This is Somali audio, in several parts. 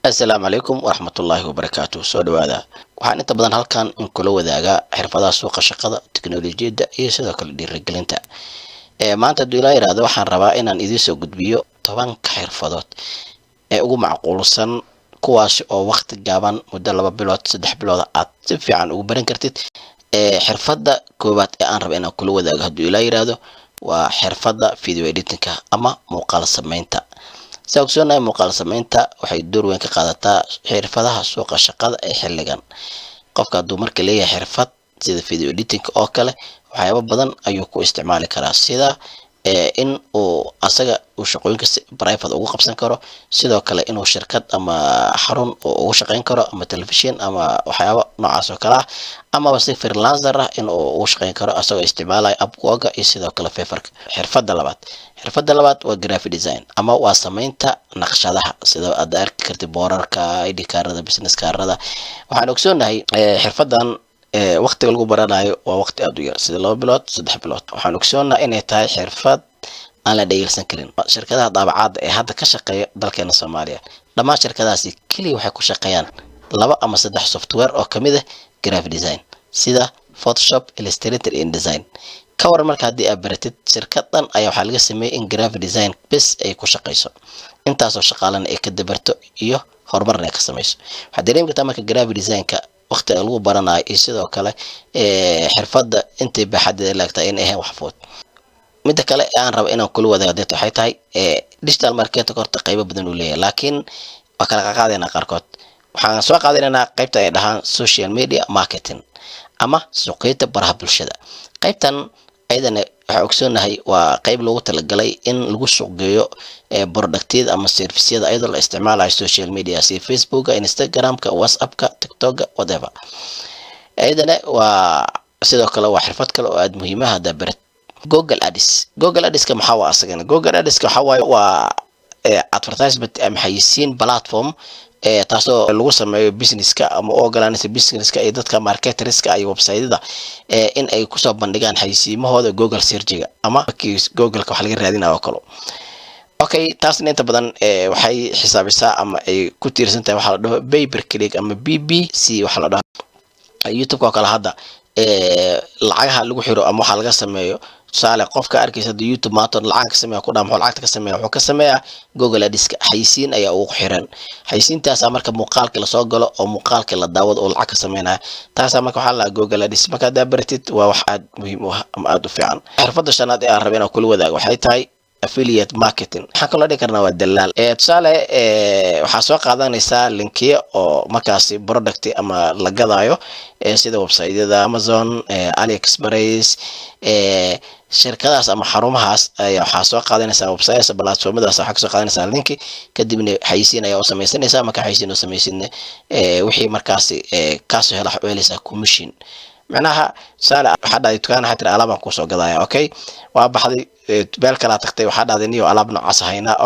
Assalaamu calaykum waraxmatullaahi wabarakaatu. Soo dhawaada. Waxaan inta badan halkan in kula wadaagaa xirfadaha suuqa shaqada, teknolojiyadda iyo sidoo kale dhiirigelinta. Maanta hadduu ilaa yiraahdo, waxaan rabaa inaan idiin soo gudbiyo 10-ka xirfadood ee ugu macquulsan, kuwaasi oo waqti gaaban, muddo 2 bilood, 3 bilood, aad si fiican ugu baran kartid. Xirfadda koowaad ee aan raba inaan kula wadaago, hadduu ilaa yiraahdo, waa xirfadda video editingka ama muuqaal sameynta. Saa ogsoonahay, muuqaal sameynta waxay door weyn ka qaadataa xirfadaha suuqa shaqada ee xilligan. Qofka hadduu marka leeyahay xirfad sida video editingka oo kale, waxyaabo badan ayuu ku isticmaali karaa, sida in uu asaga uu shaqooyinka si private ugu qabsan karo, sidoo kale inuu shirkad ama xarun uu ugu shaqeyn karo, ama telefishin ama waxyaabo noocaas oo kale ah, amaba si freelancer ah in uu ugu shaqeyn karo, asagoo isticmaalaya Upworka iyo sidoo kale Fiverrka. Xirfadda labaad waa graphic design ama waa sameynta naqshadaha, sida aad arki kartid boorarka, ID kaarada, business kaarada. Waxaan ogsoonahay xirfaddan waqtiga lagu baranayo waa waqti aada u yar, sida 2 bilood, 3 bilood. Waxaan ogsoonahay inay tahay xirfad aan la dhayalsan karin. Shirkadaha daabacaadda ee hadda ka shaqeeya dalkeena Soomaaliya, dhammaan shirkadahaasi keliya waxay ku shaqeeyaan laba ama saddex software oo kamid ah graphic design, sida Photoshop, Illustrator iyo InDesign. Ka waran marka haddii aad baratid? Shirkad dhan ayaa waxaa laga sameeyey in graphic design bes ay ku shaqeyso, intaasoo shaqaalana ay ka dabarto iyo horumarna ay ka sameyso. Waxaad dareemi kartaa marka graphic designka waqtiga lagu baranayo iyo sidoo kale xirfadda intay baaxadeeda laagtahay in ahayn wax fudud. Midda kale ee aan rabo inaan kula wadaago deeta waxay tahay digital marketing. Horta qaybo badan uu leeyahay, laakiin waa kala qaqaadaynaa. Qaarkood waxaan soo qaadanaynaa, qaybta ay dhahaan social media marketing ama suuqyada baraha bulshada. Qaybtan ayadana waxaa ogsoonahay waa qayb loogu talagalay in lagu suuq geeyo productyada ama serviceyada, iyadoo la isticmaalayo social media sida Facebooka, Instagramka, WhatsAppka, TikToka, whatever. Iyadana waa sidoo kale waa xirfad kale oo aada muhiimaha haddaa barat. Google Ads. Google Adska maxaa waa asagana? Google Adska waxaa waaye waa advertisement ama xayisiin platform, taasoo lagu sameeyo businesska ama u ogolaanaysa businesska iyo dadka marketerska iyo websiteyada in ay kusoo bandhigaan xayisiimahooda Google searchiga ama markii Googleka wax laga raadinayo oo kale. Okay, taasna inta badan waxay xisaabisaa ama ay ku tiirsan tahay waxaa la dhaho pay per click ama PPC waxaa la dhaho. YouTube oo kale hadda lacagaha lagu xiro ama waxaa laga sameeyo, tusaale qofka arkaysa hadda YouTube maanta lacag ka sameeya ku dhaha, muxuu lacagta ka sameeya? Wuxuu ka sameeyaa Google Adska. Xayisiin ayaa ugu xiran. Xayisiintaasaa marka muuqaalka lasoo galo oo muuqaalka la daawado oo lacag ka sameynaya. Taasaa marka waxaa la Google Ads. Marka haddaa baratid, waa wax aad muhiim u ah ama aada u fiican. Xirfadda shanaad ee aan rabay inaan kula wadaago waxay tahay affiliate marketing. Waxaan kaloo dhihi karnaa waa dalaal. Tusaale, waxaa soo qaadanaysaa linkiyo oo markaasi product ama la gadaayo, sida websiteyada Amazon, AliExpress, shirkadahaas ama xarumahaas ayaa waxaa soo qaadanaysaa websites, platformadaas waxaa kasoo qaadanaysaa linki, kadibna xayisiin ayaa u samaysanaysaa. Marka xayisiin u samaysidna, wixii markaasi kaasoo hela waxaa u helaysaa commission. Macnaha, tusaale, waxaa dhahday dukaan, waxaa tiri alaabaan kusoo gadaya. Okay, waa baxday, meel kalaa tagtay, waxaa dhahday niyo alaab noocaas haynaa.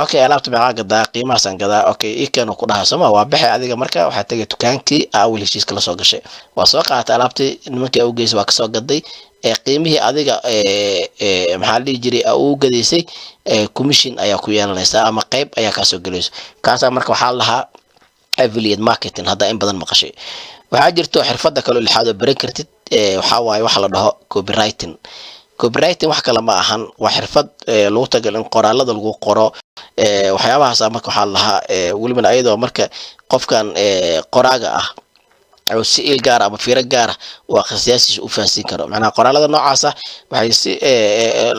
Okay, alaabta meeqaa gadaa? Qiimahaasaan gadaa. Okay, ikan ku dhaha sooma. Waa baxay adiga, marka waxaa tegay dukaankii awil heshiiska lasoo gashay, waa soo qaadatay alaabtii, nimankii u geysay, waa kasoo gaday qiimihii adiga, maxaa la dhihi jiray, uu gadaysay. Commission ayaa ku yeelanaysaa ama qayb ayaa kaasoo gelayso. Kaasaa marka waxaa la lahaa affiliate marketing, haddaa in badan maqashay. Waxaa jirto xirfadda kaloo lixaad oo baran kartid. Waxaa waaye waxa la dhaho copywriting. Copywriting wax kale ma ahan, waa xirfad lagu tagal in qoraalada lagu qoro. Waxyaabahaas marka waxaa la lahaa welibana ayadoo marka qofkan qoraaga ah oo si il gaara ama fiiro gaara uu akhristayaashiisa u fahansiin karo. Macnaha, qoraalada noocaasa waxay si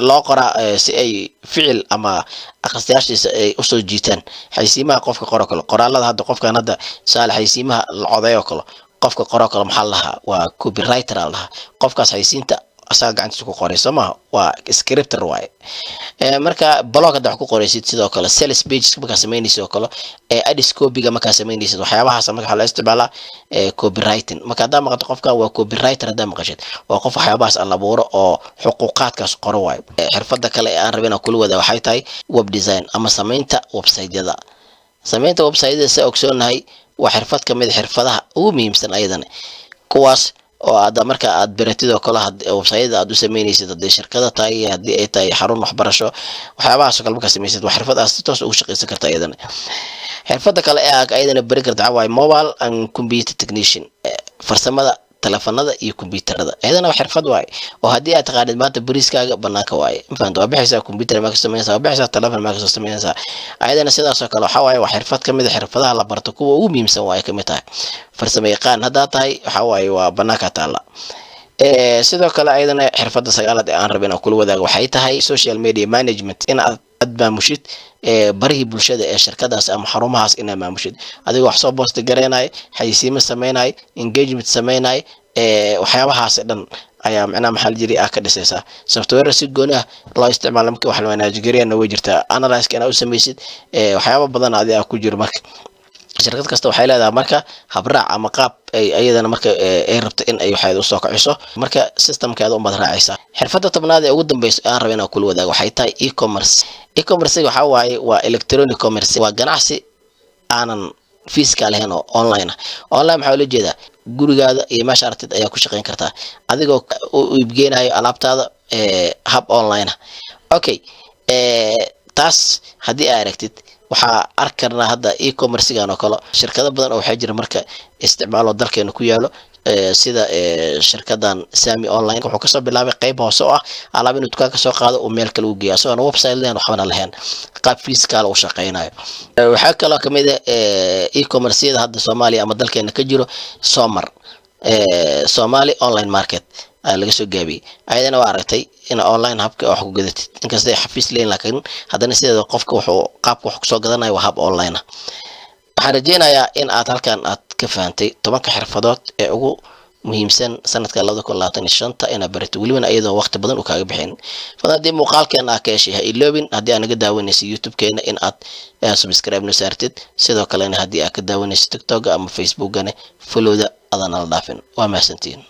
loo qoraa si ay ficil ama akhristayaashiisa ay usoo jiitaan. Xaysiimaha qofka qoro kale, qoraalada hadda qofkan hadda, tusaale, xaysiimaha la codeeyo oo kale, qofka qoro kale maxaa la lahaa? Waa copywriter aa la lahaa. Qofkaas xaysiinta asaga gacantiisa ku qoray soo maha? Waa scripter waaye. Marka blog hadda wax ku qoraysid, sidoo kale sales pages markaa samaynaysid oo kale, ads copyga markaa samaynaysid, waxyaabahaas marka waxaa loo isticmaalaa copywriting. Marka haddaa maqato qofkan waa copywriter, haddaa maqashid, waa qof waxyaabahaas aan abuuro oo xuquuqaadkaas qoro waayo. Xirfadda kale ee aan rabay inaan kula wadaa waxay tahay web design ama samaynta websiteyada. Samaynta websiteyada, sa ogsoonahay, waa xirfad kamid a xirfadaha ugu muhiimsan ayadana, kuwaas oo aad marka aad baratid oo kale websiteyada aad u sameynaysid, haddii shirkada tahay iyo haddii ay tahay xarun waxbarasho, waxyaabahaas oo kale markaa samaysid, waa xirfad aad si toos ugu shaqaysan karta iyadana. Xirfadda kale ee aad ayadana bari karta waxaa waaye mobile and computer technician, farsamada telefonada iyo computerada. Ayadana waa xirfad waaye oo haddii aad taqaanid, maanta bariiskaaga banaanka waaye. Mafahanta? Waa bixaysaa computer maa ka samaynaysaa, waa bixaysaa telefon maa kasoo samaynaysaa. Ayadana sidaas oo kale waxaa waaye, waa xirfad kamid a xirfadaha la barto, kuwa ugu muhiimsan waaye kamid tahay. Farsamo yaqaan haddaa tahay, waxaa waaye waa banaanka taalla. Sidoo kale ayadana xirfadda sagaalaad ee aan raba inaan kula wadaago waxay tahay social media management, in aad maamushid barihii bulshada ee shirkadaas ama xarumahaas, inaad maamushid adigoo wax soo post gareynay, xayisiimo sameynay, engagement sameynay. Waxyaabahaas dhan ayaa macnaha, maxaa la jiri, ah ka dhisaysaa software si gooni ah loo isticmaalo marka wax la manage gareeyana way jirtaa, analyze inaad u samaysid, waxyaaba badan adi ah ku jiro. Marka shirkad kasta waxay leedahay marka habraac ama qaab ay ayadana marka ay rabto in ay waxeeda usoo kiciso. Marka systemkeeda umaad raacaysaa. Xirfadda 10aad ee ugu dambeysa aan raba inaan kula wadaago waxay tahay e-commerce. E-commerce waxaa waaye waa electronic commerce, waa ganacsi aanan physical lahayn oo online ah. Online maxaa ula jeedaa? Gurigaada iyo meesha aragtid ayaa ku shaqayn kartaa adigoo u iibgeynayo alaabtaada hab online ah. Okay, taas haddii aa aragtid, waxaa arki karnaa hadda e-commercegan oo kale shirkado badan oo waxaa jira marka isticmaalo dalkeena ku yaalo, sida shirkadan Sami Online. Wuxuu kasoo bilaabay qeyb hoose oo ah alaab inuu dukaan kasoo qaado uu meel kale u geeyo, asagoona website lahayn, waxbana lahayn, qaab physical u shaqeynayo. Waxaa kaloo kamid ah e-commerceyada hadda Soomaaliya ama dalkeena ka jiro Somar, Somali Online Market laga soo gaabiyey. Ayadana waa aragtay in online habka wax ku gadatid, inkastay xafiis leeyihin, laakiin haddana sideeda qofka wuxuu qaabka wax kusoo gadanaya waa hab online ah. Waxaan rajeynayaa in aad halkan aad ka fahantay 10ka xirfadood ee ugu muhiimsan sanadka 2025 inaad barato, welibana iyadoo waqti badan uu kaaga bixin. Fadlan, haddii muuqaalkeena aa ka heshay, ha iloobin haddii aad naga daawanaysa YouTube-keena in aad subscribe no saartid. Sidoo kalena haddii aad ka daawanaysa TikTok ama Facebookana, followda adaan nala dhaafin. Waa mahadsantihiin.